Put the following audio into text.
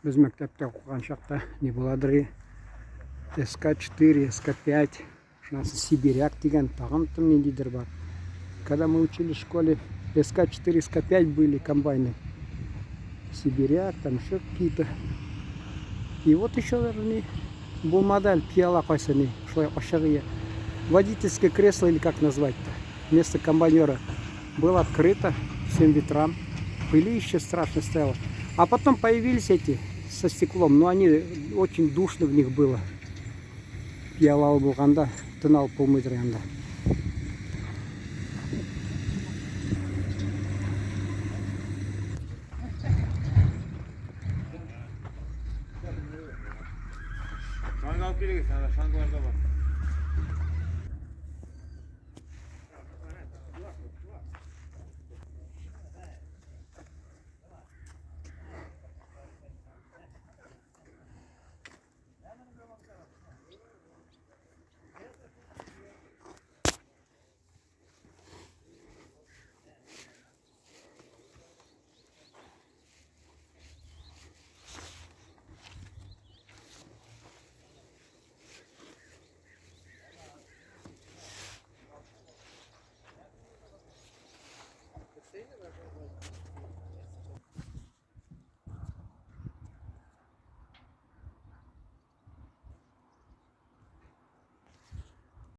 Без мәктәптә укыган чакта не буладыр СК-4, СК-5, шуннан соң Сибиряк дигән тагын там ниндидер бар. Когда мы учились в школе, СК-4, СК-5 были комбайны. Сибиряк, там еще какие-то. И вот еще даже не булмады әле пыяла кайсы ни, шулай ачык ие. Водительское кресло или как назвать-то, вместо комбайнера было открыто всем ветрам. Пылище страшно стояло. А потом появились эти со стеклом, но они очень душно в них было. Пыялалы булганда тын алып булмыйдыр анда. Шанга алып килегез, анда шангалар да бар.